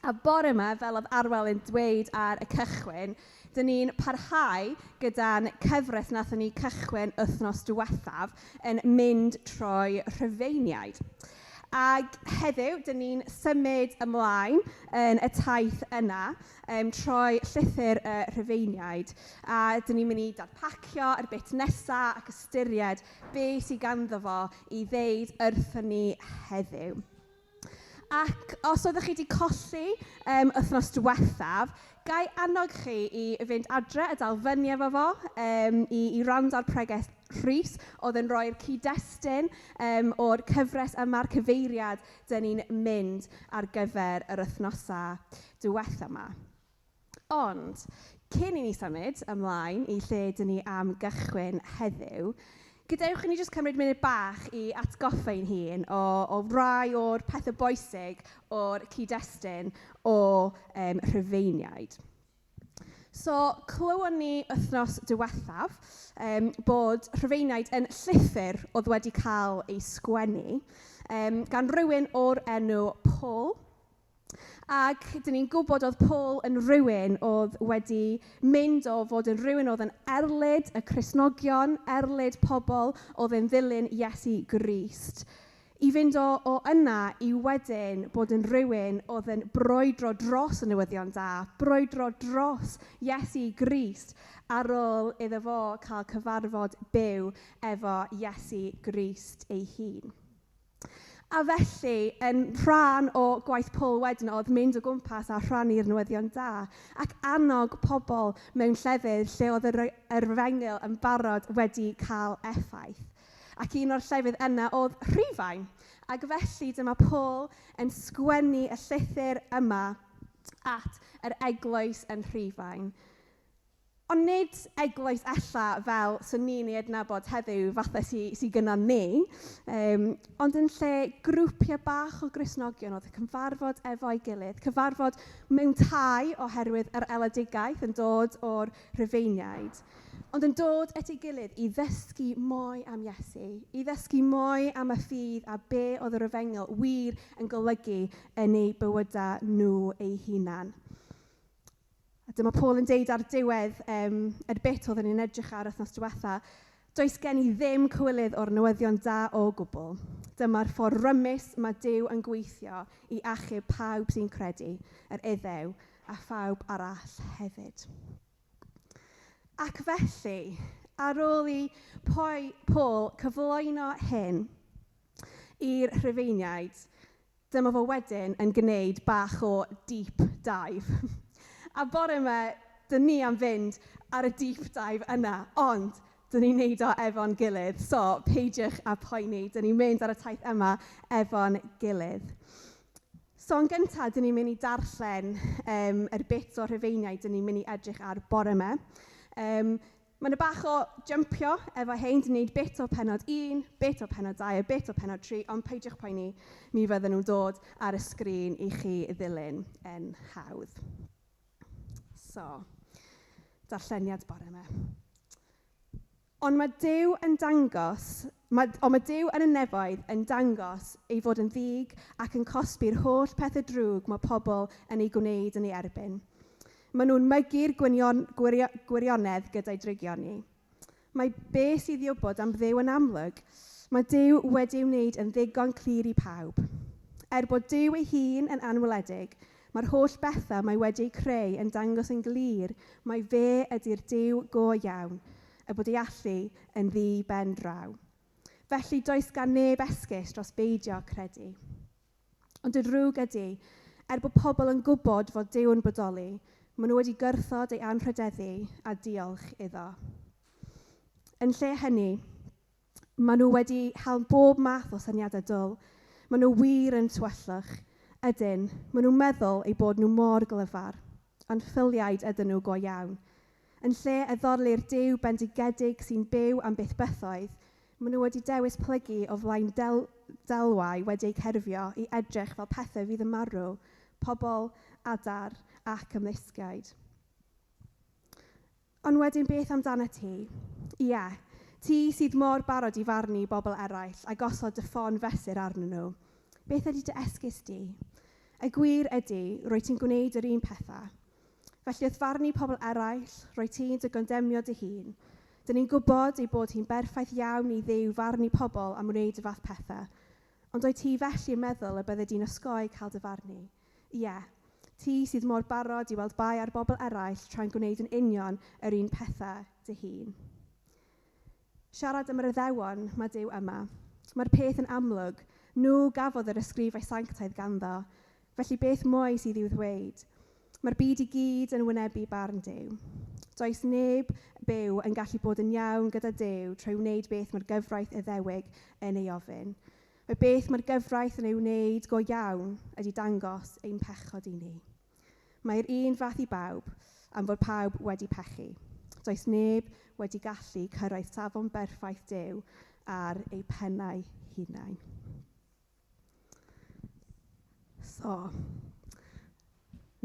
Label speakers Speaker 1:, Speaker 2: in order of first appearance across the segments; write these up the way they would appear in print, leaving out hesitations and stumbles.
Speaker 1: A bore yma, fel oedd Arwel yn dweud ar y cychwyn, dyn ni'n parhau gyda'n cyfres nathon ni cychwyn wythnos diwethaf yn mynd trwy Rhufeiniaid. Ac heddiw, dyn ni'n symud ymlaen yn y taith yna, trwy llythyr y Rhufeiniaid. A dyn ni'n mynd i dadpacio yr bit nesaf ac ystyried be sydd ganddo fo i ddeud wrthyn ni heddiw. Ac os oeddech chi wedi colli wythnos diwethaf, ga i annog chi i fynd adre a dal fyny efo fo, i wrando ar pregeth Rhys, oedd yn rhoi'r cyd-destun o'r cyfres yma'r cyfeiriad dyn ni'n mynd ar gyfer yr wythnosau diwetha yma. Ond, cyn i ni symud ymlaen i lle dyn ni am gychwyn heddiw, gadewch i ni jyst cymryd munud bach i atgoffa ein hun o rai o'r pethau bwysig o'r cyd-destun o Rhufeiniaid. So, clywon ni wythnos diwethaf bod Rhufeiniaid yn llythyr oedd wedi cael ei sgwennu gan rywun o'r enw Paul. Ac dyn ni'n gwybod oedd Paul yn rhywun oedd wedi mynd o fod yn rhywun oedd yn erlid y Cristnogion, erlid pobl oedd yn ddilyn Iesu Grist, i fynd o yna i wedyn bod yn rhywun oedd yn brwydro dros y newyddion da, brwydro dros Iesu Grist ar ôl iddo fo cael cyfarfod byw efo Iesu Grist ei hun. A felly, yn rhan o gwaith Paul wedyn oedd mynd o gwmpas a rhannu'r newyddion da ac annog pobl mewn llefydd lle oedd yr efengyl yn barod wedi cael effaith. Ac un o'r llefydd yna oedd Rhufain. Ac felly dyma Paul yn sgwennu y llythyr yma at yr eglwys yn Rhufain. Ond nid eglwys ella fel swn ni'n ei adnabod heddiw, fatha sy gynnon ni, ond yn lle grwpiau bach o Gristnogion oedd yn cyfarfod efo'i gilydd, cyfarfod mewn tai oherwydd yr eledigaeth yn dod o'r Rhufeiniaid, ond yn dod at ei gilydd i ddysgu mwy am Iesu, i ddysgu mwy am y ffydd a be oedd yr efengyl wir yn golygu yn eu bywydau nhw eu hunan. A dyma Paul yn deud ar diwedd yr bit oedden ni'n edrych ar wythnos diwetha, does gen i ddim cywilydd o'r newyddion da o gwbl. Dyma'r ffordd rymus mae Duw yn gweithio i achub pawb sy'n credu, yr Iddew a phawb arall hefyd. Ac felly, ar ôl i Paul cyflwyno hyn i'r Rhufeiniaid, dyma fo wedyn yn gwneud bach o deep dive. A bore yma, dyn ni am fynd ar y deep dive yna, ond dyn ni'n neud o efo'n gilydd. So, peidiwch â poeni, dyn ni'n mynd ar y taith yma efo'n gilydd. So, yn gyntaf, dyn ni'n mynd i darllen yr bit o'r Rhufeiniaid dyn ni'n mynd i edrych ar bore yma. Mae yna bach o jumpio efo hein, dyn ni'n neud bit o pennod 1, bit o pennod 2 a bit o pennod 3, ond peidiwch poeni, mi fydden nhw'n dod ar y sgrin i chi ddilyn yn hawdd. So, darlleniad bore yma. Ond mae Duw yn dangos, ond mae Duw yn y nefoedd yn dangos ei fod yn ddig ac yn cosbi'r holl pethau drwg mae pobl yn ei gwneud yn ei erbyn. Maen nhw'n mygu'r gwirionedd gyda'i drygion ni. Mae be sydd i wybod am Dduw yn amlwg, mae Duw wedi ei wneud yn ddigon clir i pawb. Er bod Duw ei hun yn anweledig, mae'r holl bethau mae wedi eu creu yn dangos yn glir mai fe ydy'r Duw go iawn, a bod ei allu yn ddi ben draw. Felly does gan neb esgus dros beidio credu. Ond y drwg ydy, er bod pobl yn gwybod fod Duw yn bodoli, maen nhw wedi gwrthod ei anrhydeddu a diolch iddo. Yn lle hynny, maen nhw wedi hel bob math o syniadau dwl. Maen nhw wir yn tywyllwch. Ydyn, maen nhw'n meddwl eu bod nhw mor glyfar, ond ffyliaid ydyn nhw go iawn. Yn lle addoli'r Duw bendigedig sy'n byw am byth bythoedd, maen nhw wedi dewis plygu o flaen delwau wedi eu cerfio i edrych fel pethau fydd yn marw, pobl, adar ac ymlusgiaid. Ond wedyn beth amdano ti? Ie, ti sydd mor barod i farnu bobl eraill a gosod dy ffon fesur arnyn nhw. Beth ydy dy esgus di? Y gwir ydy, rwy ti'n gwneud yr un pethau. Felly wrth farnu pobl eraill, rwy ti'n dy gondemnio dy hun. Dyn ni'n gwybod ei bod hi'n berffaith iawn i Dduw farnu pobl am wneud y fath pethau. Ond oed ti felly yn meddwl y bydde di'n osgoi cael dy farnu? Ie, ti sydd mor barod i weld bai ar bobl eraill tra'n gwneud yn union yr un pethau dy hun. Siarad am yr Iddewon mae Duw yma. Mae'r peth yn amlwg. Nhw gafodd yr ysgrifau sanctaidd ganddo. Felly beth mwy sydd i'w ddweud? Mae'r byd i gyd yn wynebu barn Duw. Does neb byw yn gallu bod yn iawn gyda Duw trwy wneud beth mae'r gyfraith Iddewig yn ei ofyn. Mae beth mae'r gyfraith yn ei wneud go iawn ydy dangos ein pechod i ni. Mae'r un fath i bawb am fod pawb wedi pechu. Does neb wedi gallu cyrraedd safon berffaith Duw ar eu pennau hunain. So,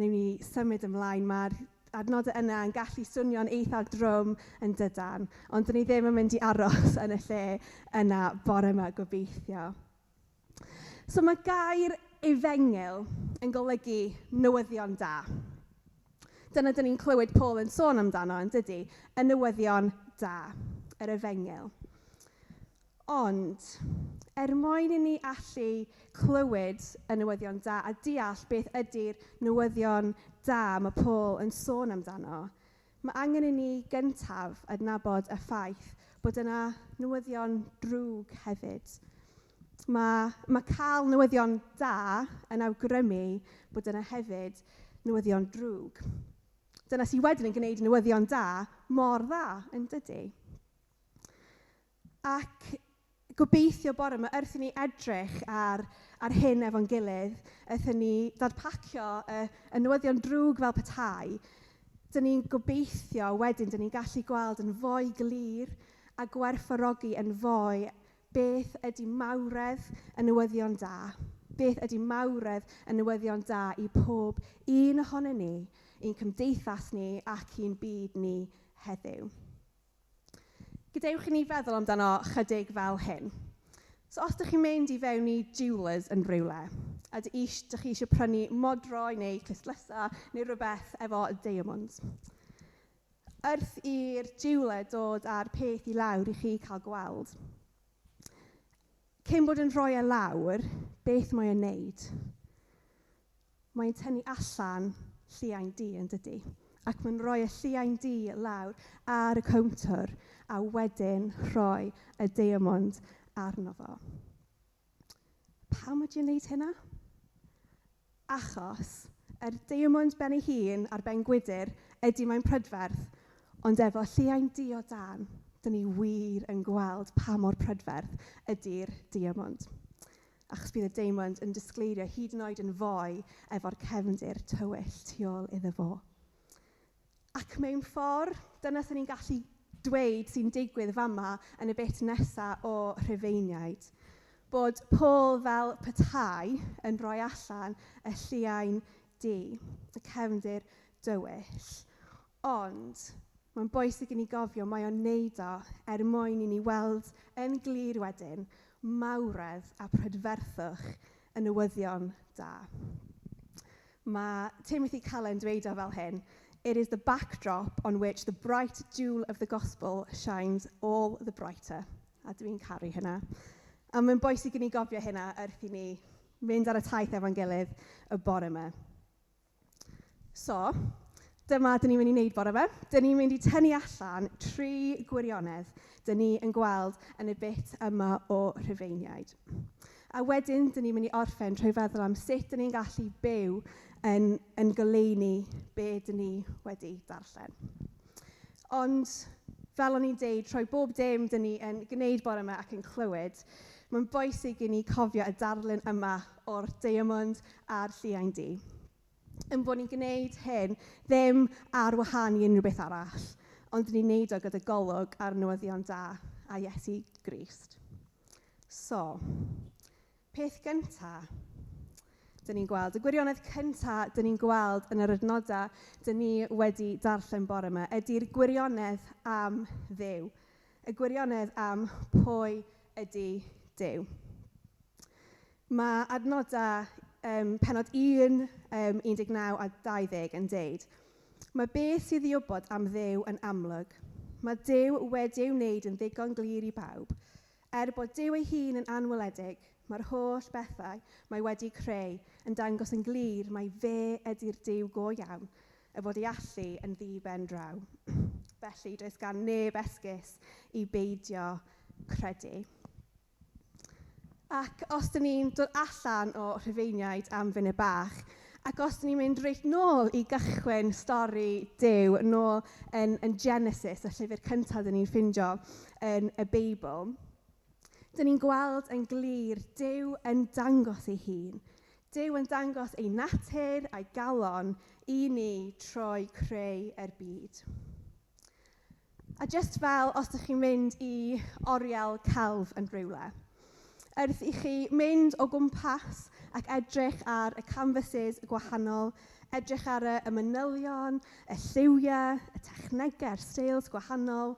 Speaker 1: newn ni symud ymlaen. Mae'r adnodau yna yn gallu swnio'n eitha drwm yn dydan, ond dyn ni ddim yn mynd i aros yn y lle yna bore yma gobeithio. So mae gair efengyl yn golygu newyddion da. Dyna dyn ni'n clywed Paul yn sôn amdano, yn dydy? Y newyddion da, yr efengyl. Ond, er mwyn i ni allu clywed y newyddion da a deall beth ydy'r newyddion da mae Paul yn sôn amdano, mae angen i ni gyntaf adnabod y ffaith bod yna newyddion drwg hefyd. Mae cael newyddion da yn awgrymu bod yna hefyd newyddion drwg. Dyna sydd wedyn yn gwneud newyddion da mor dda, yn dydy? Ac gobeithio bore yma, wrth i ni edrych ar hyn efo'n gilydd, wrth i ni dadpacio y newyddion drwg fel petai, dyn ni'n gobeithio wedyn, dyn ni'n gallu gweld yn fwy glir a gwerthfawrogi yn fwy beth ydy mawredd y newyddion da. Beth ydy mawredd y newyddion da i pob un ohonon ni, i'n cymdeithas ni ac i'n byd ni heddiw. Gadewch i ni feddwl amdano chydig fel hyn. So os ydych chi'n mynd i fewn i jewellers yn rhywle, a ydych chi eisiau prynu modrwy neu clustlysa neu rhywbeth efo diamonds, wrth i'r jeweller dod â'r peth i lawr i chi cael gweld, cyn bod yn rhoi e lawr, beth mae e'n neud? Mae'n tynnu allan lliain du yn dydy. Ac mae'n rhoi y lliain du lawr ar y cownter a wedyn rhoi y diamond arno fo. Pam ydy e'n neud hynna? Achos yr diamond ben ei hun ar ben gwydr ydy mae'n prydferth, ond efo lliain du o dan, dyn ni wir yn gweld pa mor prydferth ydy'r diamond. Achos bydd y diamond yn disgleirio hyd yn oed yn fwy efo'r cefndir tywyll tu ôl iddo fo. Ac mewn ffordd, dyna sy'n ni'n gallu dweud sy'n digwydd fama yn y bit nesa o Rhufeiniaid. Bod Paul fel petai yn rhoi allan y lliain du, y cefndir dywyll. Ond mae'n bwysig i ni gofio mae o'n neud o er mwyn i ni weld yn glir wedyn mawredd a prydferthwch y newyddion da. Mae Timothy Keller yn dweud o fel hyn, "It is the backdrop on which the bright jewel of the gospel shines all the brighter." A dwi'n caru hynna. A mae'n bwysig i ni gofio hynna wrth i ni mynd ar y taith efo'n gilydd y bore yma. So, dyma dyn ni'n mynd i wneud bore yma. Dyn ni'n mynd i tynnu allan 3 gwirionedd dyn ni yn gweld yn y bit yma o Rhufeiniaid. A wedyn, dyn ni'n mynd i orffen trwy feddwl am sut dyn ni'n gallu byw yn goleuni be dyn ni wedi darllen. Ond, fel o'n i'n deud, trwy bob dim dyn ni yn gwneud bore yma ac yn clywed, mae'n bwysig i ni cofio y darlun yma o'r diamond a'r lliain du. Yn bod ni'n gwneud hyn ddim ar wahân i unrhyw beth arall, ond ni'n neud o gyda golwg ar newyddion da a Iesu Grist. So, peth gynta dyn ni'n gweld, y gwirionedd cynta dyn ni'n gweld yn yr adnodau dyn ni wedi darllen bore yma, ydy'r gwirionedd am Dduw. Y gwirionedd am pwy ydy Duw. Mae adnodau penod 1, 19 a 20 yn deud, "Mae beth sydd i wybod am Dduw yn amlwg. Mae Duw wedi ei wneud yn ddigon glir i bawb. Er bod Duw ei hun yn anweledig, mae'r holl bethau mae wedi creu yn dangos yn glir mai fe ydy'r Duw go iawn, y fod ei allu yn ddi-ben draw. Felly, does gan neb esgus i beidio credu." Ac os dyn ni'n dod allan o Rhufeiniaid am funud bach, ac os dyn ni'n mynd reit nôl i gychwyn stori Duw, nôl yn Genesis, y llyfr cyntaf dyn ni'n ffindio yn y Beibl, dyn ni'n gweld yn glir Duw yn dangos ei hun. Duw yn dangos ei natur a'i galon i ni trwy creu yr byd. A jyst fel os ydych chi'n mynd i oriel celf yn rhywle, wrth i chi mynd o gwmpas ac edrych ar y canvases gwahanol, edrych ar y manylion, y lliwiau, y technegau'r styles gwahanol,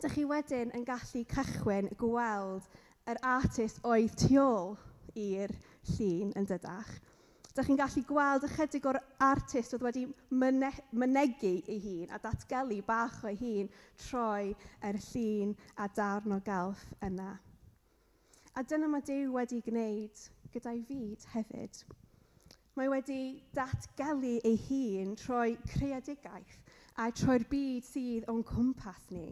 Speaker 1: dych chi wedyn yn gallu cychwyn gweld yr artist oedd tu ôl i'r llun yn dydach. Dych chi'n gallu gweld ychydig o'r artist oedd wedi mynegi ei hun a datgelu bach o'i hun trwy yr llun a darn o gelf yna. A dyna mae Duw wedi gwneud gyda'i fyd hefyd. Mae wedi datgelu ei hun trwy creadigaeth a trwy'r byd sydd o'n cwmpas ni.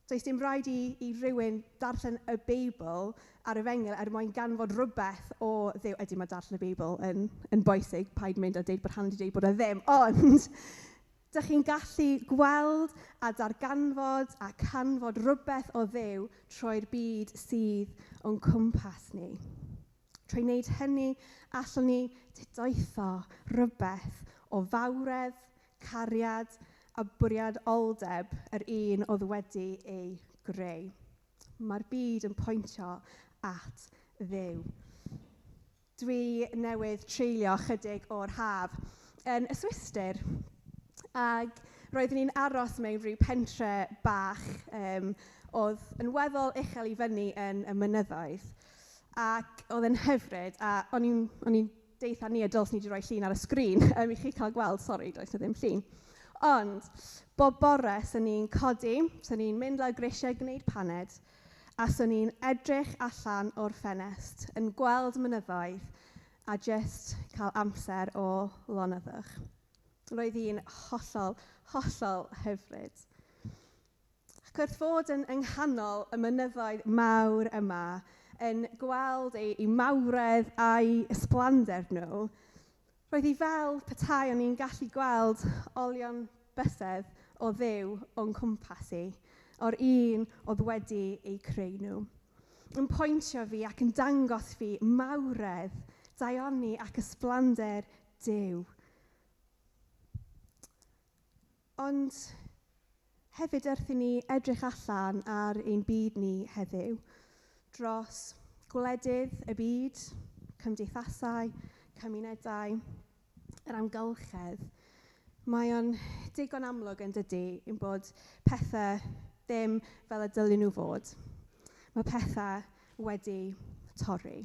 Speaker 1: Does dim rhaid i rywun darllen y Beibl a'r Efengyl er mwyn ganfod rhywbeth o Dduw. Ydy, mae darllen y Beibl yn bwysig, paid mynd a deud bod Hannah wedi deud bod e ddim, ond dych chi'n gallu gweld a darganfod a canfod rhywbeth o Dduw trwy'r byd sydd o'n cwmpas ni. Trwy wneud hynny, allwn ni didoetho rhywbeth o fawredd, cariad a bwriadoldeb yr un oedd wedi ei greu. Mae'r byd yn pwyntio at Dduw. Dwi newydd treulio chydig o'r haf yn y Swistir. Ac roeddwn ni'n aros mewn rhyw pentre bach oedd yn weddol uchel i fyny yn y mynyddoedd. Ac oedd yn hyfryd, a o'n i'n deutha ni y dylswn ni wedi rhoi llun ar y sgrin i chi cael gweld, sori, does 'na ddim llun. Ond, bob bore, swn ni'n codi, swn ni'n mynd lawr grisiau gwneud paned, a swn ni'n edrych allan o'r ffenest, yn gweld mynyddoedd, a jyst cael amser o lonyddwch. Roedd hi'n hollol, hollol hyfryd. Ac wrth fod yn yng nghanol y mynyddoedd mawr yma, yn gweld ei mawredd a'i ysblander nhw, roedd hi fel petai o'n i'n gallu gweld olion bysedd o Dduw o'n cwmpas i, o'r un oedd wedi ei creu nhw. Yn pwyntio fi ac yn dangos fi mawredd, daioni ac ysblander Duw. Ond hefyd wrth i ni edrych allan ar ein byd ni heddiw, dros gwledydd y byd, cymdeithasau, cymunedau, yr amgylchedd, mae o'n digon amlwg yn dydy ein bod pethau ddim fel y dylen nhw fod. Mae pethau wedi torri.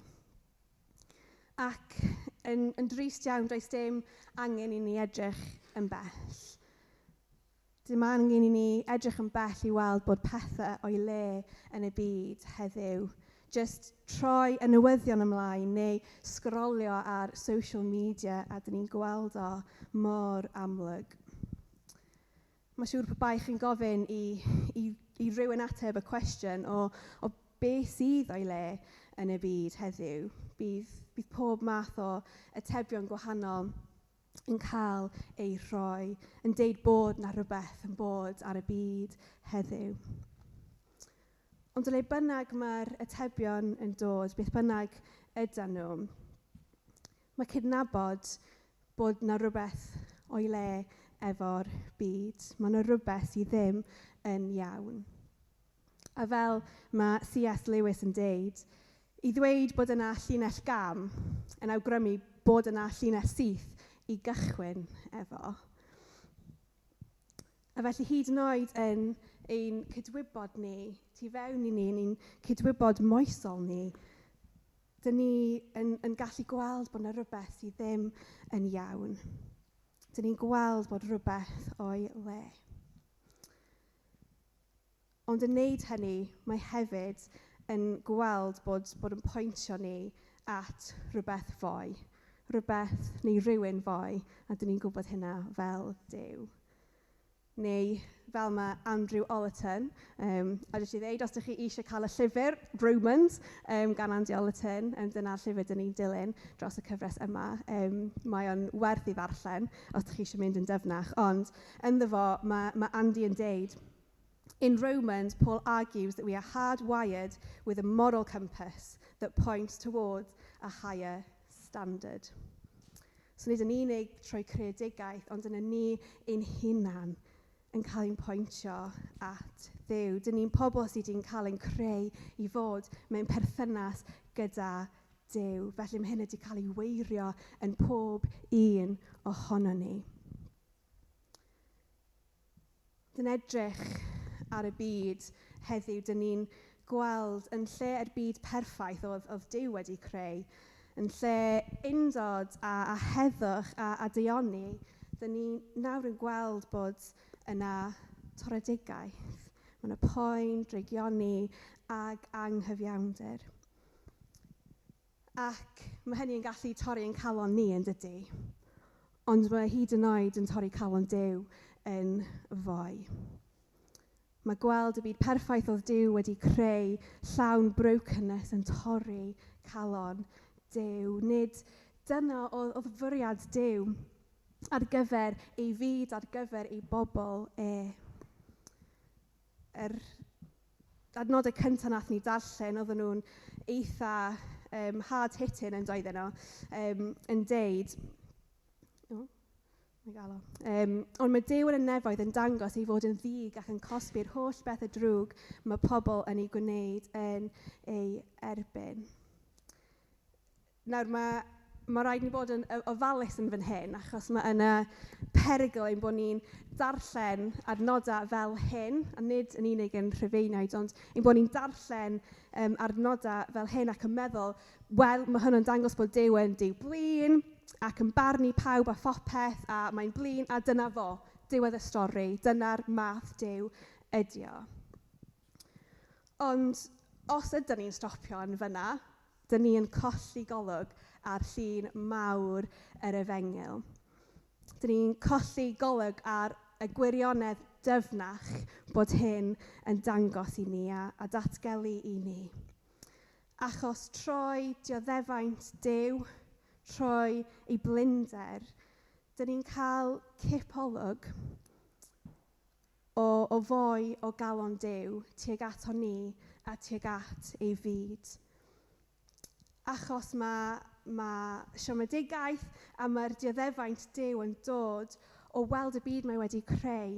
Speaker 1: Ac yn drist iawn, does dim angen i ni edrych yn bell. Dim angen i ni edrych yn bell i weld bod pethau o'i le yn y byd heddiw. Just troi y newyddion ymlaen neu sgrolio ar social media a dyn ni'n gweld o mor amlwg. Mae siŵr pe bai chi'n gofyn i rywun ateb y cwestiwn o beth sydd o'i le yn y byd heddiw. Bydd pob math o atebion gwahanol yn cael ei rhoi, yn deud bod na rhywbeth yn bod ar y byd heddiw. Ond le bynnag mae'r atebion yn dod, beth bynnag ydan nhw, mae cydnabod bod na rhywbeth o'i le efo'r byd. Mae na rhywbeth sydd ddim yn iawn. A fel mae C.S. Lewis yn deud, i ddweud bod yna llinell gam yn awgrymu bod yna llinell syth i gychwyn efo. A felly hyd yn oed yn ein cydwybod ni, tu fewn i ni, yn ein cydwybod moesol ni, Dyn ni yn gallu gweld bod yna rhywbeth sydd ddim yn iawn. Dyn ni'n gweld bod rhywbeth o'i le. Ond yn wneud hynny, mae hefyd yn gweld bod yn pwyntio ni at rhywbeth fwy. Rhywbeth neu rhywun fwy, a dyn ni'n gwybod hynna fel Duw. Neu fel mae Andrew Ollerton, a jyst i ddeud, os ydych chi eisiau cael y llyfr Romans gan Andy Ollerton, dyna'r llyfr dyn ni'n dilyn dros y cyfres yma. Mae o'n werth i ddarllen os ydych chi eisiau mynd yn dyfnach. Ond ynddo fo, mae Andy yn deud, "In Romans, Paul argues that we are hardwired with a moral compass that points towards a higher standard." So nid yn unig trwy creadigaeth, ond yn ni ein hunan yn cael ein pwyntio at Dduw. Dyn ni'n pobl sydd wedi'n cael ein creu i fod mewn perthynas gyda Duw. Felly mae hyn wedi cael ei weirio yn pob un ohono ni. Dyn edrych ar y byd heddiw, dyn ni'n gweld yn lle yr byd perffaith oedd Duw wedi creu, yn lle undod a heddwch a daioni, dyn ni nawr yn gweld bod yna toredigaeth, mae yna poen, drygioni ag anghyfiawnder. Ac mae hynny yn gallu torri ein calon ni yn dydy, ond mae hyd yn oed yn torri calon Duw yn fwy. Mae gweld y byd perffaith oedd Duw wedi creu llawn brokenness yn torri calon Duw. Nid dyna oedd fwriad Duw ar gyfer ei fyd, ar gyfer ei bobl e. Yr adnodau cyntaf nath ni darllen, oedden nhw'n eitha hard-hitting yn doedden nhw, yn deud, oh, mae gael o. Ond mae Duw yn y nefoedd yn dangos ei fod yn ddig ac yn cosbi'r holl beth y drwg mae pobl yn ei gwneud yn ei erbyn. Nawr mae rhaid ni bod yn ofalus yn fan hyn, achos mae yna perygl ein bod ni'n darllen adnodau fel hyn, a nid yn unig yn Rhufeiniaid, ond ein bod ni'n darllen adnodau fel hyn ac yn meddwl, wel, mae hwn yn dangos bod Duw yn Duw blin, ac yn barnu pawb a phopeth, a mae'n blin, a dyna fo, diwedd y stori, dyna'r math Duw ydi o. Ond os ydyn ni'n stopio yn fyna, dyn ni yn colli golwg ar llun mawr yr efengyl. Dyn ni'n colli golwg ar y gwirionedd dyfnach bod hyn yn dangos i ni a datgelu i ni. Achos troi dioddefaint Duw, troi ei blinder, dyn ni'n cael cipolwg o fwy o galon Duw tuag ato ni a tuag at ei fyd. Achos mae siomedigaeth a mae'r dioddefaint Duw yn dod o weld y byd mae wedi creu,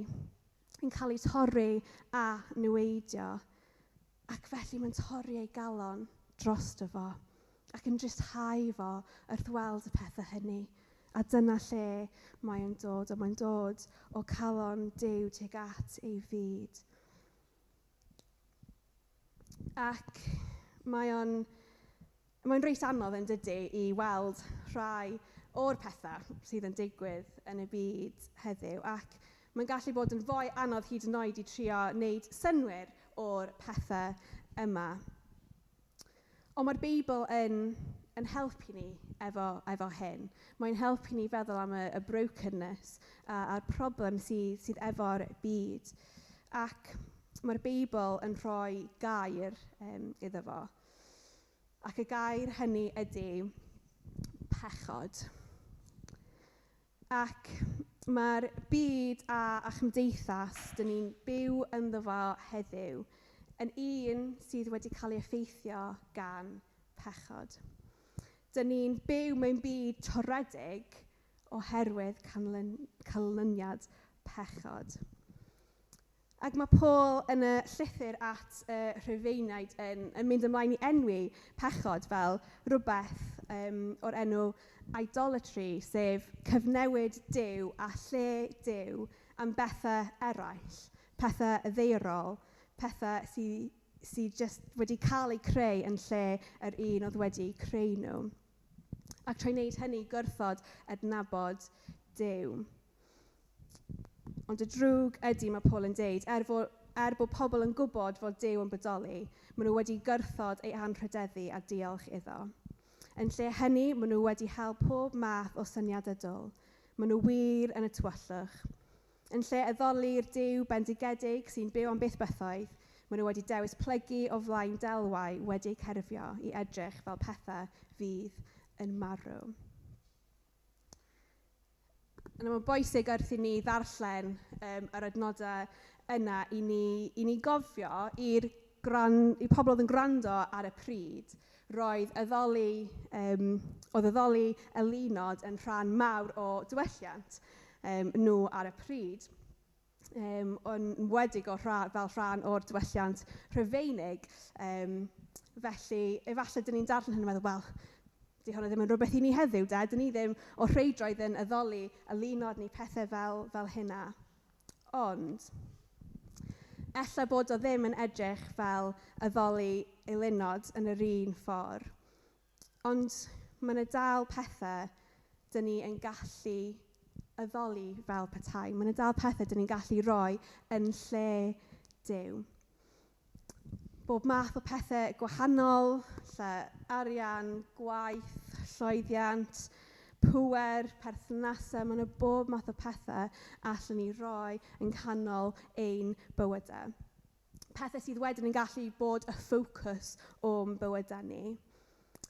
Speaker 1: yn cael ei torri a niweidio. Ac felly mae'n torri ei galon drosto fo ac yn dristhau fo wrth weld y pethau hynny. A dyna lle mae'n dod, a mae'n dod o calon Duw tuag at ei fyd. Ac mae'n reit anodd yn dydy i weld rhai o'r pethau sydd yn digwydd yn y byd heddiw. Ac mae'n gallu bod yn fwy anodd hyd yn oed i trio wneud synnwyr o'r pethau yma. Ond mae'r Beibl yn helpu ni efo hyn. Mae'n helpu ni feddwl am y brokenness a'r problem sydd efo'r byd. Ac mae'r Beibl yn rhoi gair iddo fo. Ac y gair hynny ydy pechod. Ac mae'r byd a chymdeithas dyn ni'n byw ynddo fo heddiw yn un sydd wedi cael ei effeithio gan pechod. Dyn ni'n byw mewn byd toredig oherwydd canlyniad pechod. Ac mae Paul yn y llythyr at y Rhufeiniaid yn mynd ymlaen i enwi pechod fel rhywbeth o'r enw idolatry, sef cyfnewid Duw a lle Duw am bethau eraill, pethau ddaearol, pethau sydd jyst wedi cael eu creu yn lle yr un oedd wedi creu nhw. Ac trwy wneud hynny, gwrthod adnabod Duw. Ond y drwg ydy, mae Paul yn deud, er bod pobl yn gwybod fod Duw yn bodoli, maen nhw wedi gwrthod ei anrhydeddu a diolch iddo. Yn lle hynny, maen nhw wedi hel pob math o syniadau dwl. Maen nhw wir yn y tywyllwch. Yn lle addoli'r Duw bendigedig sy'n byw am byth bythoedd, maen nhw wedi dewis plygu o flaen delwau wedi eu cerfio i edrych fel pethau fydd yn marw. A mae'n bwysig wrth i ni ddarllen yr adnodau yna i ni gofio i'r pobl oedd yn gwrando ar y pryd, roedd addoli eilunod yn rhan mawr o diwylliant nhw ar y pryd. Yn enwedig fel rhan o'r diwylliant Rhufeinig. Felly, efallai dyn ni'n darllen hyn yn meddwl, wel, di hwnna ddim yn rhywbeth i ni heddiw, de? Dyn ni ddim o rheidrwydd yn addoli eilunod neu pethau fel hynna. Ond, ella bod o ddim yn edrych fel addoli eilunod yn yr un ffordd. Ond mae yna dal pethau dyn ni yn gallu addoli fel petai. Mae yna dal pethau dyn ni'n gallu rhoi yn lle Duw. Bob math o pethau gwahanol, lle arian, gwaith, llwyddiant, pŵer, perthnasau, mae yna bob math o pethau allwn ni roi yn canol ein bywydau. Pethau sydd wedyn yn gallu bod y ffocws o'n bywydau ni.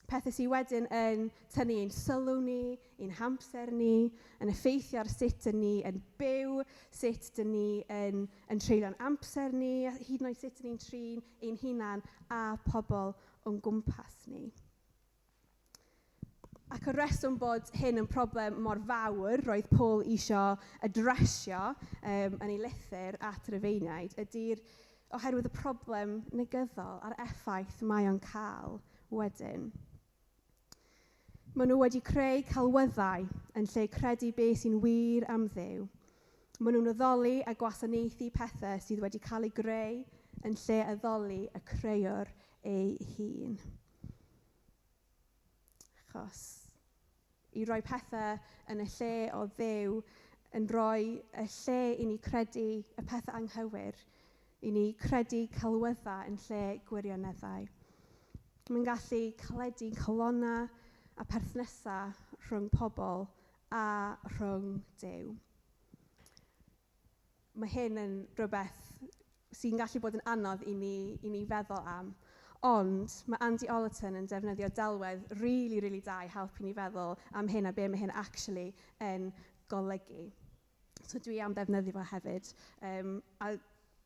Speaker 1: Pethau sydd wedyn yn tynnu ein sylw ni, ein hamser ni, yn effeithio ar sut dyn ni yn byw, sut dyn ni yn treulio'n amser ni, hyd yn oed sut dyn ni'n trin ein hunan a pobl o'n gwmpas ni. Ac y reswm bod hyn yn problem mor fawr, roedd Paul isio adresio yn ei lythyr at y Rufeiniaid, ydy'r oherwydd y problem negyddol a'r effaith mae o'n cael wedyn. Maen nhw wedi creu celwyddau yn lle credu beth sy'n wir am Dduw. Maen nhw'n addoli a gwasanaethu pethau sydd wedi cael eu greu yn lle addoli y creuwr ei hun. Achos i roi pethau yn y lle o Dduw yn rhoi y lle i ni credu y pethau anghywir, i ni credu celwyddau yn lle gwirioneddau. Mae'n gallu caledu calonnau a perthnasau rhwng pobl a rhwng Duw. Mae hyn yn rhywbeth sy'n gallu bod yn anodd i ni feddwl am. Ond mae Andy Ollerton yn defnyddio delwedd really, really da i helpu ni feddwl am hyn a be mae hyn actually yn golygu. So dwi am ddefnyddio fo hefyd. A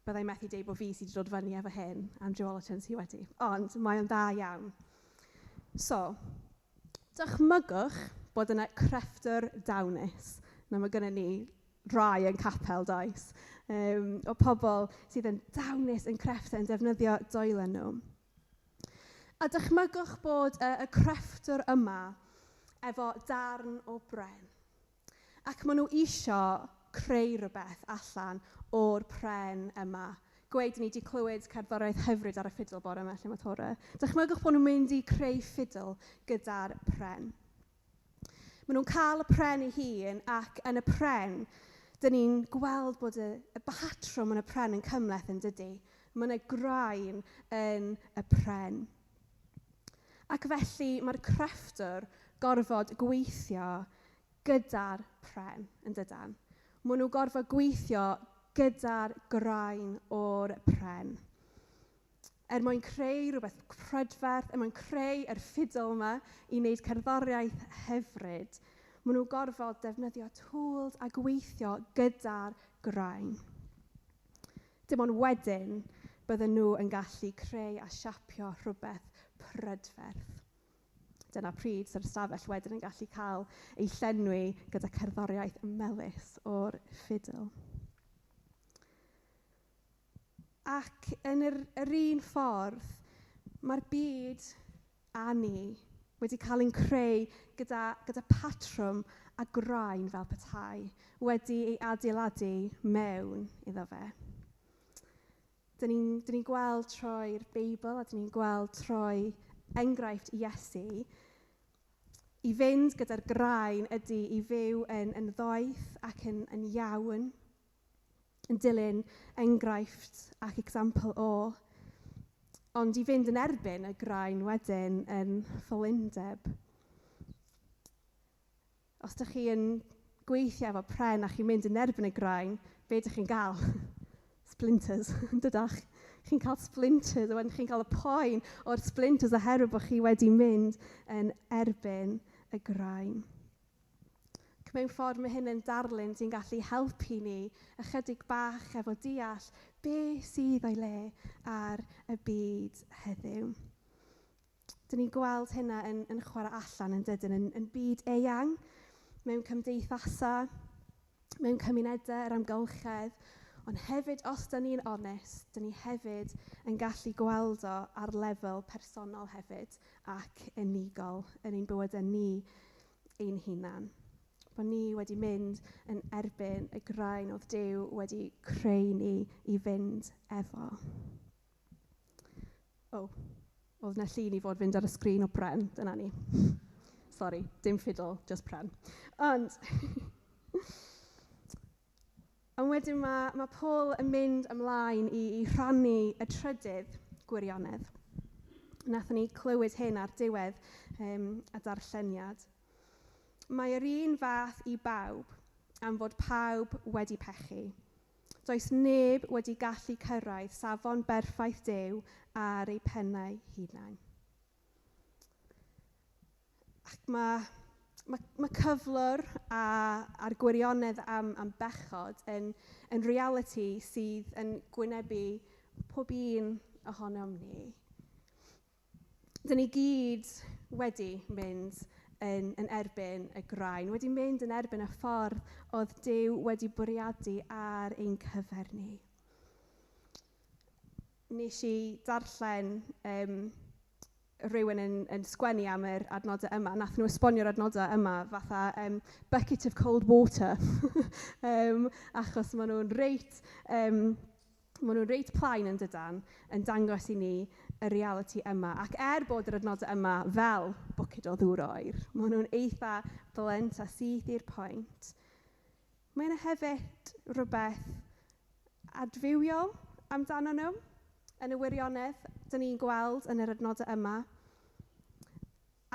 Speaker 1: byddai methu deud bod fi sydd wedi dod fyny efo hyn, Andrew Ollerton sydd wedi. Ond mae o'n dda iawn. So, dychmygwch bod yna crefftwr dawnus. Na, mae gynnon ni rai yn capel, does? O pobl sydd yn dawnus yn crefftau yn defnyddio dwylo nhw. A dychmygwch bod y crefftwr yma efo darn o bren. Ac maen nhw isio creu rhywbeth allan o'r pren yma. Gweud ni wedi clywed cerddoriaeth hyfryd ar y ffidl bore yma lle mae Tora. Dychmygwch bod nhw'n mynd i creu ffidl gyda'r pren. Maen nhw'n cael y pren ei hun ac yn y pren, dyn ni'n gweld bod y batrwm yn y pren yn cymhleth yn dydy. Mae yna graen yn y pren. Ac felly mae'r crefftwr gorfod gweithio gyda'r pren yn dydan. Maen nhw gorfod gweithio gyda'r graen o'r pren. Er mwyn creu rhywbeth prydferth, er mwyn creu yr ffidl yma i wneud cerddoriaeth hyfryd, maen nhw gorfod defnyddio tools a gweithio gyda'r graen. Dim ond wedyn bydden nhw yn gallu creu a siapio rhywbeth prydferth. Dyna pryd sy'r ystafell wedyn yn gallu cael ei llenwi gyda cerddoriaeth melys o'r ffidl. Ac yn yr un ffordd, mae'r byd a ni wedi cael ein creu gyda patrwm a graen fel petai wedi ei adeiladu mewn iddo fe. Dyn ni'n gweld trwy'r Beibl a dyn ni'n gweld trwy enghraifft Iesu, i fynd gyda'r graen ydy i fyw yn ddoeth ac yn iawn, yn dilyn enghraifft ac example o, ond i fynd yn erbyn y graen wedyn yn ffolineb. Os ydych chi yn gweithio efo pren a chi'n mynd yn erbyn y graen, be ydych chi'n gael? Splinters, dydach? Chi'n cael splinters, a wedyn chi'n cael y poen o'r splinters oherwydd bod chi wedi mynd yn erbyn y graen. Ac mewn ffordd mae hyn yn darlun sy'n gallu helpu ni ychydig bach efo deall be sydd o'i le ar y byd heddiw. Dyn ni'n gweld hynna yn chwarae allan yn dydyn, yn byd eang, mewn cymdeithasau, mewn cymunedau, yr amgylchedd, ond hefyd, os dyn ni'n onest, dyn ni hefyd yn gallu gweld o ar lefel personol hefyd ac unigol yn ein bywydau ni ein hunan. Bod ni wedi mynd yn erbyn y graen oedd Duw wedi creu ni i fynd efo. O, oedd 'na llun i fod fynd ar y sgrin o pren, dyna ni. Sorry, dim ffidl, just pren. Ond wedyn mae Paul yn mynd ymlaen i rhannu y trydydd gwirionedd. Nathon ni clywed hyn ar diwedd y darlleniad. Mae yr un fath i bawb am fod pawb wedi pechu. Does neb wedi gallu cyrraedd safon berffaith Duw ar eu pennau hunain. Ac mae cyflwr a'r gwirionedd am bechod yn reality sydd yn gwynebu pob un ohonom ni. Dyn ni gyd wedi mynd yn erbyn y graen, wedi mynd yn erbyn y ffordd oedd Duw wedi bwriadu ar ein cyfer ni. Nes i darllen rhywun yn sgwennu am yr adnodau yma. Nath nhw esbonio'r adnodau yma fatha bucket of cold water, achos maen nhw'n reit plaen yn dydan, yn dangos i ni y reality yma. Ac er bod yr adnodau yma fel bwced o ddŵr oer, maen nhw'n eitha blunt a syth i'r pwynt. Mae yna hefyd rhywbeth adfywiol amdano nhw yn y wirionedd, dyn ni'n gweld yn yr adnodau yma.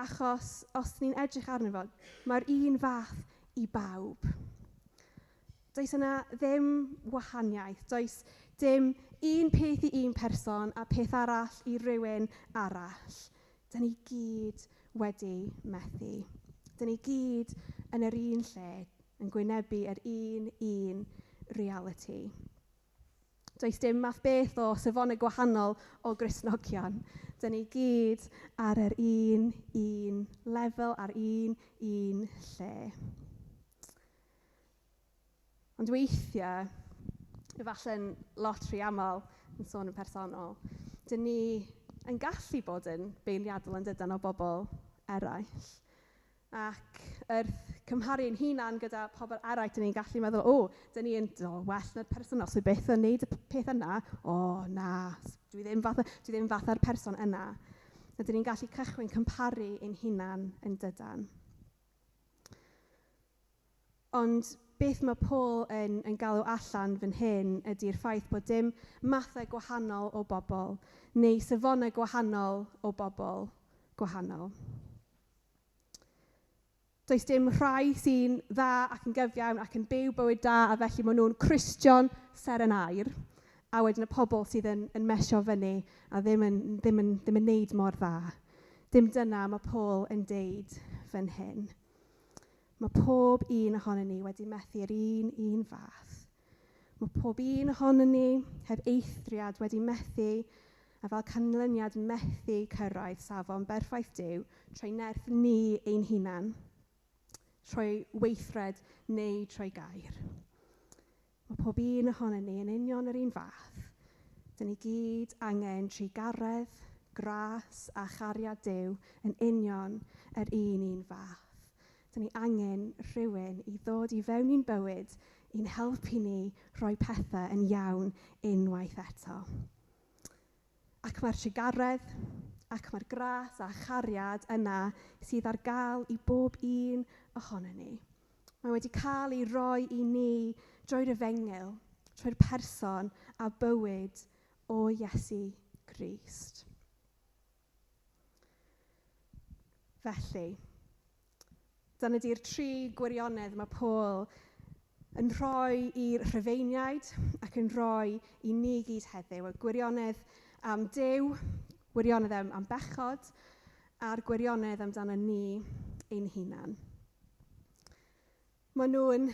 Speaker 1: Achos os ni'n edrych arno fo, mae'r un fath i bawb. Does yna ddim wahaniaeth, does dim un peth i un person a peth arall i rywun arall. Dyn ni gyd wedi methu. Dyn ni gyd yn yr un lle, yn gwynebu yr un reality. Does dim math beth o safonau gwahanol o Gristnogion. Dyn ni gyd ar yr un lefel, ar un lle. Ond weithiau, efallai'n lot rhy aml yn sôn yn personol, dyn ni yn gallu bod yn beirniadol yn dydan o bobl eraill. Ac wrth cymharu ein hunan gyda pobl eraill, dyn ni'n gallu meddwl, o, dyn ni yn well na'r person, os dwi byth yn neud y peth yna, o, na, dwi ddim fatha'r person yna. A dyn ni'n gallu cychwyn cymharu ein hunan yn dydan. Ond beth mae Paul yn galw allan fan hyn ydy'r ffaith bod dim mathau gwahanol o bobl neu safonau gwahanol o bobl gwahanol. Does dim rhai sy'n dda ac yn gyfiawn ac yn byw bywyd da a felly maen nhw'n Cristion seren aur, a wedyn y pobl sydd yn mesio fyny a ddim yn neud mor dda. Dim dyna mae Paul yn deud fan hyn. Mae pob un ohonon ni wedi methu'r un fath. Mae pob un ohonon ni heb eithriad wedi methu a fel canlyniad methu cyrraedd safon berffaith Duw trwy nerth ni ein hunan, trwy weithred neu trwy gair. Mae pob un ohonon ni yn union yr un fath. Dyn ni gyd angen trugaredd, gras a chariad Duw yn union yr un fath. Dyn ni angen rhywun i ddod i fewn i'n bywyd i'n helpu ni rhoi pethau yn iawn unwaith eto. Ac mae'r trugaredd, ac mae'r gras a chariad yna sydd ar gael i bob un ohono ni. Mae wedi cael ei roi i ni drwy'r efengyl, trwy'r person a bywyd o Iesu Grist. Felly, dyna di'r tri gwirionedd mae Paul yn rhoi i'r Rhufeiniaid ac yn rhoi i ni gyd heddiw. Y gwirionedd am Duw, gwirionedd am bechod, a'r gwirionedd amdano ni ein hunan. Maen nhw'n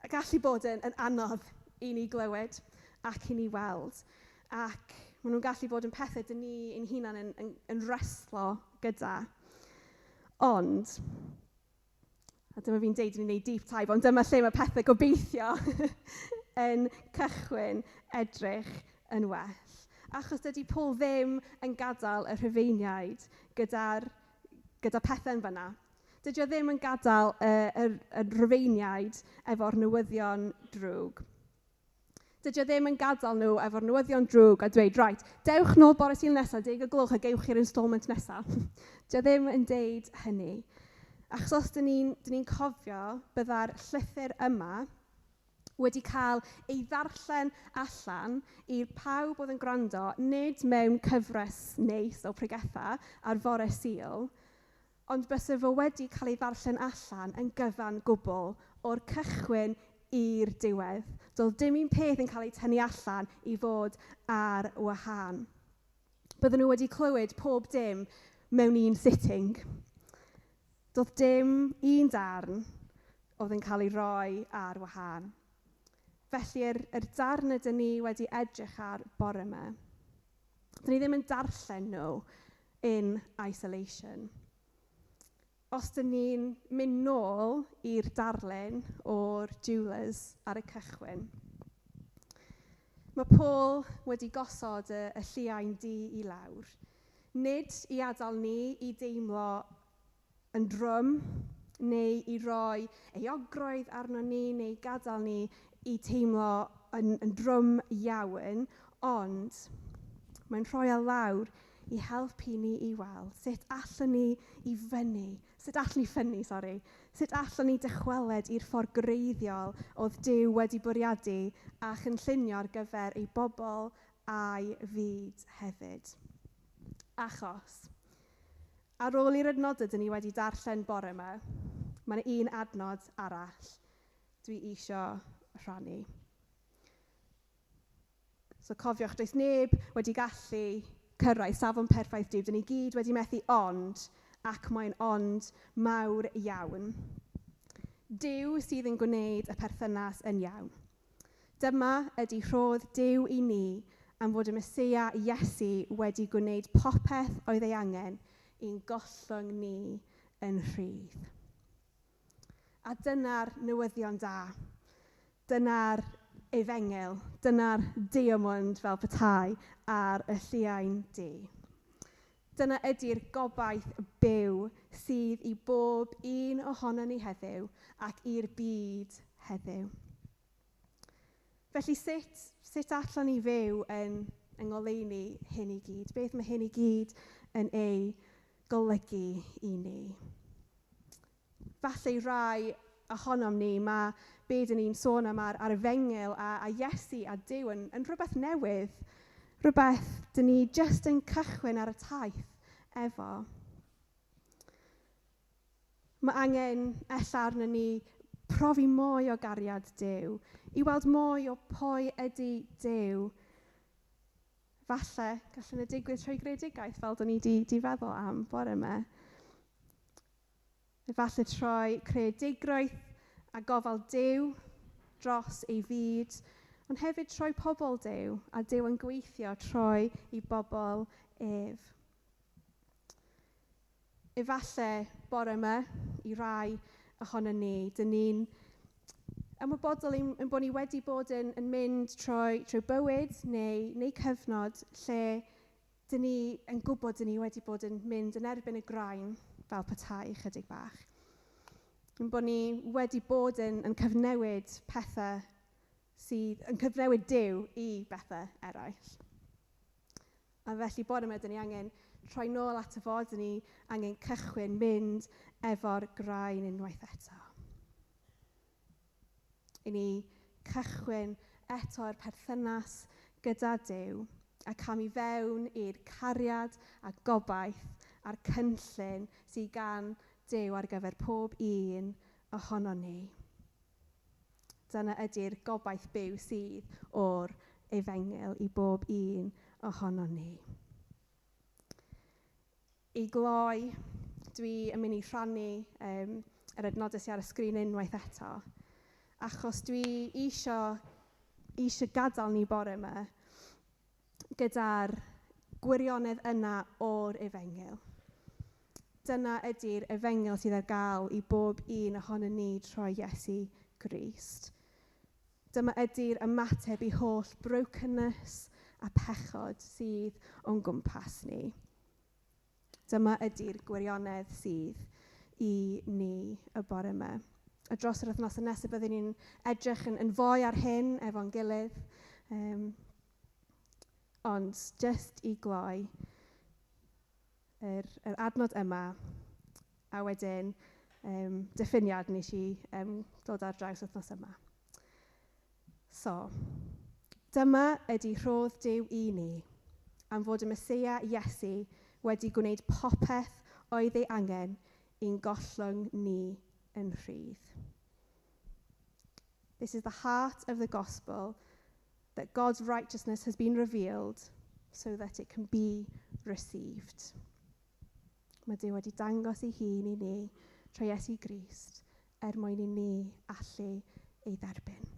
Speaker 1: gallu bod yn anodd i ni glywed ac i ni weld. Ac maen nhw'n gallu bod yn pethau dyn ni ein hunan yn reslo gyda. Ond, a dyma fi'n deud ni'n neud deep dive, ond dyma lle mae pethau gobeithio yn cychwyn edrych yn well. Achos dydy Paul ddim yn gadael y Rhufeiniaid gyda pethau yn fan'na. Dydy o ddim yn gadael y Rhufeiniaid efo'r newyddion drwg. Dydy o ddim yn gadael nhw efo'r newyddion drwg a dweud, right, dewch nôl bore Sul nesaf, 10 o'gloch a gewch chi'r instalment nesaf. Dydy o ddim yn deud hynny. Achos os dyn ni'n cofio, bydda'r llythyr yma wedi cael ei ddarllen allan i'r pawb oedd yn gwrando, nid mewn cyfres neis o pregetha ar fore Sul, ond byse fo wedi cael ei ddarllen allan yn gyfan gwbl o'r cychwyn i'r diwedd. Doedd dim un peth yn cael ei tynnu allan i fod ar wahân. Bydden nhw wedi clywed pob dim mewn un sitting. Doedd dim un darn oedd yn cael ei roi ar wahân. Felly yr darn ydyn ni wedi edrych ar bore yma, dyn ni ddim yn darllen nhw in isolation. Os dyn ni'n mynd nôl i'r darlun o'r jewelers ar y cychwyn, mae Paul wedi gosod y lliain du i lawr. Nid i adael ni i deimlo yn drwm, neu i roi euogrwydd arno ni, neu gadael ni i teimlo yn drwm iawn, ond mae'n rhoi e lawr i helpu ni i weld sut allwn ni i fyny, sut allwn ni ffynnu, sori, sut allwn ni dychweled i'r ffordd greiddiol oedd Duw wedi bwriadu a chynllunio ar gyfer ei bobl a'i fyd hefyd. Achos, ar ôl i'r adnodau dyn ni wedi darllen bore yma, mae yna un adnod arall dwi isio rhannu. So cofiwch, does neb wedi gallu cyrraedd safon perffaith Duw. Dyn ni gyd wedi methu ond, ac mae'n ond mawr iawn. Duw sydd yn gwneud y perthynas yn iawn. Dyma ydy rhodd Duw i ni am fod y Meseia Iesu wedi gwneud popeth oedd ei angen i'n gollwng ni yn rhydd. A dyna'r newyddion da. Dyna'r efengyl, dyna'r diamond fel petai ar y lliain du. Dyna ydy'r gobaith byw sydd i bob un ohono ni heddiw ac i'r byd heddiw. Felly sut allwn ni fyw yn ngoleuni hyn i gyd? Beth mae hyn i gyd yn ei golygu i ni? Falle rai ohonom ni, mae be dyn ni'n sôn am ar efengyl a Iesu a Duw yn rhywbeth newydd, rhywbeth dyn ni jyst yn cychwyn ar y taith efo. Mae angen ella arno ni profi mwy o gariad Duw, i weld mwy o pwy ydy Duw. Falle gallwn ni digwydd trwy greadigaeth fel dyn ni di feddwl am bore yma. Efallai troi creadigrwydd a gofal Duw dros ei fyd, ond hefyd troi pobl Duw, a Duw yn gweithio troi i bobl ef. Efallai bore yma, i rai ohono ni, dyn ni'n ymwybodol ein bod ni wedi bod yn mynd trwy bywyd neu cyfnod lle dyn ni yn gwybod dyn ni wedi bod yn mynd yn erbyn y graen fel petai chydig bach. Yn bod ni wedi bod yn cyfnewid pethau sydd yn cyfnewid Duw i bethau eraill. A felly bore yma, dyn ni angen troi nôl at y fod, dyn ni angen cychwyn mynd efo'r graen unwaith eto. I ni cychwyn eto'r perthynas gyda Duw a cam i fewn i'r cariad a gobaith a'r cynllun sydd gan Duw ar gyfer pob un ohono ni. Dyna ydy'r gobaith byw sydd o'r efengyl i bob un ohono ni. I gloi, dwi yn mynd i rhannu yr adnodau sydd ar y sgrin unwaith eto, achos dwi eisiau gadael ni bore yma gyda'r gwirionedd yna o'r efengyl. Dyna ydy'r efengyl sydd ar gael i bob un ohono ni trwy Iesu Grist. Dyma ydy'r ymateb i holl brokenness a pechod sydd o'n gwmpas ni. Dyma ydy'r gwirionedd sydd i ni y bore yma. A dros yr wythnos nesaf byddwn ni'n edrych yn fwy ar hyn efo'n gilydd. Ond just i gloi yr adnod yma, a wedyn diffiniad nes i dod ar draws wythnos yma. So, dyma ydy rhodd Duw i ni, am fod y Meseia Iesu wedi gwneud popeth oedd ei angen i'n gollwng ni yn rhydd. This is the heart of the gospel, that God's righteousness has been revealed so that it can be received. Mae Duw wedi dangos ei hun i ni trwy Iesu Grist er mwyn i ni allu ei dderbyn.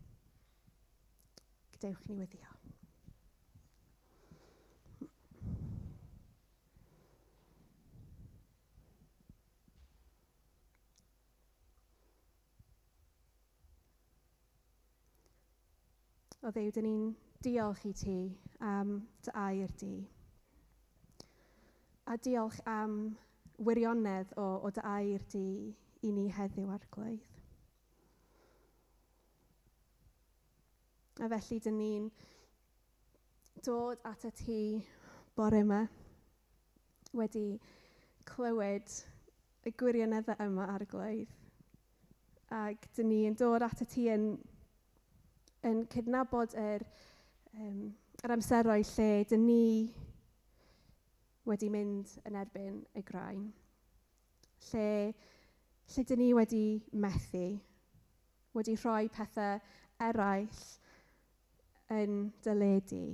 Speaker 1: Gadewch ni weddïo. O Dduw, dyn ni'n diolch i ti am dy air di. A diolch am wirionedd o dy air di i ni heddiw, Arglwydd. A felly dyn ni'n dod at y ti bore yma, wedi clywed y gwirioneddau yma, Arglwydd. Ac dyn ni'n dod at y ti yn cydnabod yr amseroedd lle dyn ni wedi mynd yn erbyn y graen. Lle dyn ni wedi methu, wedi rhoi pethau eraill yn dyledu.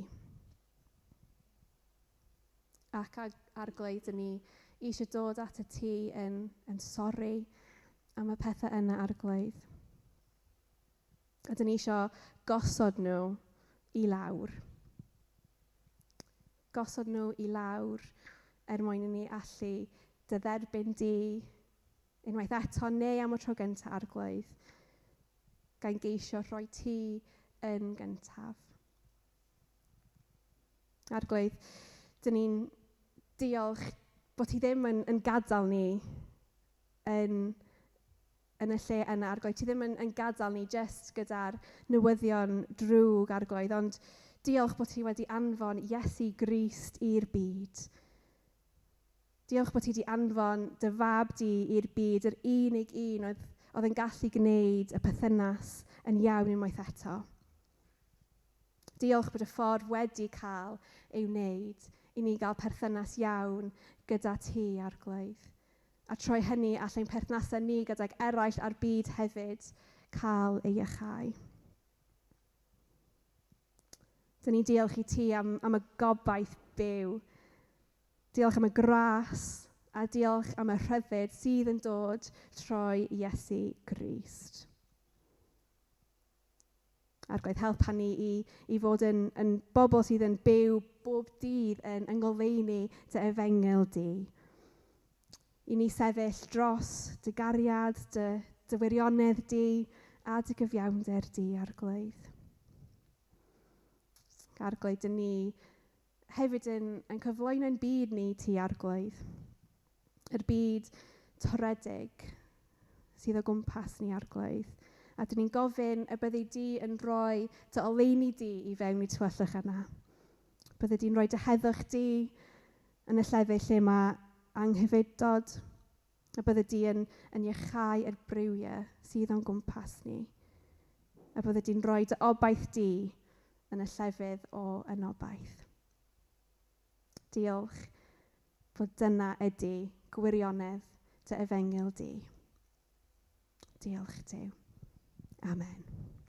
Speaker 1: Ac Arglwydd, dyn ni eisiau dod at y ti yn sori am y pethau yna, Arglwydd. A dyn ni eisiau gosod nhw i lawr. Gosod nhw i lawr er mwyn i ni allu dy dderbyn di unwaith eto neu am y tro gyntaf, Arglwydd, gan geisio rhoi ti yn gyntaf. Arglwydd, dyn ni'n diolch bod ti ddim yn gadael ni yn y lle yna, Arglwydd. Ti ddim yn gadael ni jyst gyda'r newyddion drwg, Arglwydd, ond diolch bod ti wedi anfon Iesu Grist i'r byd. Diolch bod ti wedi anfon dy fab di i'r byd, yr unig un oedd yn gallu gwneud y perthynas yn iawn unwaith eto. Diolch bod y ffordd wedi cael ei wneud i ni gael perthynas iawn gyda ti, Arglwydd. A trwy hynny allai'n perthnasau ni gydag eraill a'r byd hefyd cael ei iachau. Dyn ni'n diolch i ti am y gobaith byw. Diolch am y gras a diolch am y rhyddid sydd yn dod trwy Iesu Grist. Arglwydd, helpa ni i fod yn bobl sydd yn byw bob dydd yn ngoleuni dy efengyl di. I ni sefyll dros dy gariad, dy wirionedd di a dy gyfiawnder di, Arglwydd. Arglwydd, dyn ni hefyd yn cyflwyno'n byd ni ti, Arglwydd. Yr byd toredig sydd o gwmpas ni, Arglwydd. A dyn ni'n gofyn y byddi di yn rhoi dy oleuni di i fewn i tywyllwch yna. Bydde di'n rhoi dy heddwch di yn y llefydd lle mae anghyfudod, a bydde di yn iachau yr briwiau sydd o'n gwmpas ni. A bydde di'n rhoi dy obaith di yn y llefydd o anobaith. Diolch fod dyna ydy gwirionedd dy efengyl di. Diolch Duw. Amen.